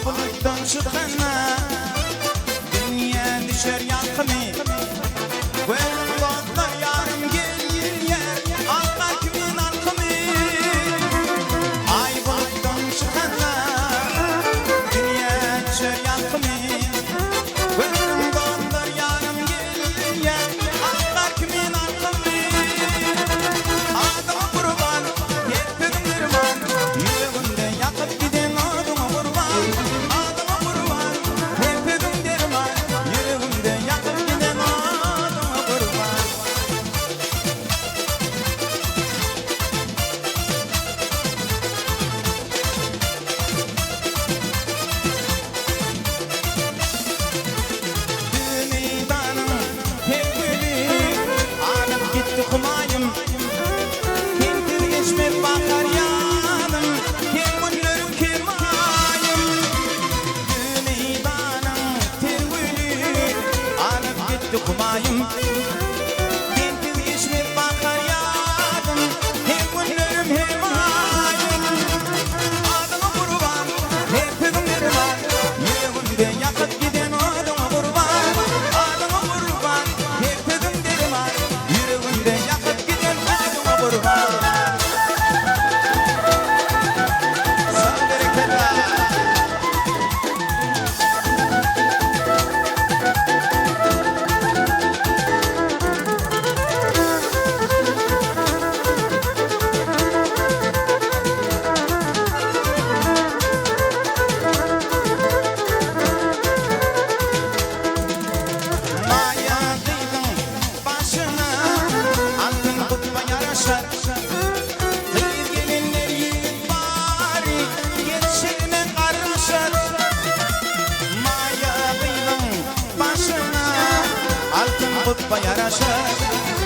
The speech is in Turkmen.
bulutdan çykanda, Dünýä düşer ýalkymy. Görüň dostlar ýarym gelýär, Akar kimin alkymy. Aý bulutdan çykanda, Dünýä düşer ýalkymy. Görüň dostlar ýarym gelýär, Akar kimin alkymy. Adyňa gurban, her sözüň derman, Ýüregimde ýakyp giden oduňa gurban. Adyňa gurban, her sözüň derman, Ýüregimde ýakyp giden oduňa gurban. Düz meýdanyň ter güli, Alyp gitdi humaýym. Sensiz geçmez bahar ýazym, Kem günlerim, kem aýym. Düz meýdanyň ter güli, Alyp gitdi humaýym. Sensiz geçmez bahar ýazym, Hem günlerim, hem aýym. Adyňa gurban, her sözüň derman, Ýüregimde ýakyp giden oduňa gurban. Adyňa gurban, her sözüň derman, Ýüregimde ýakyp giden oduňa gurban. Sag berekella. Maýa gyzyň başyna altyn gutba ýaraşar. Gyz gelinler ýigit bary gelşigine garaşar. Maýa gyzyň başyna altyn gutba ýaraşar.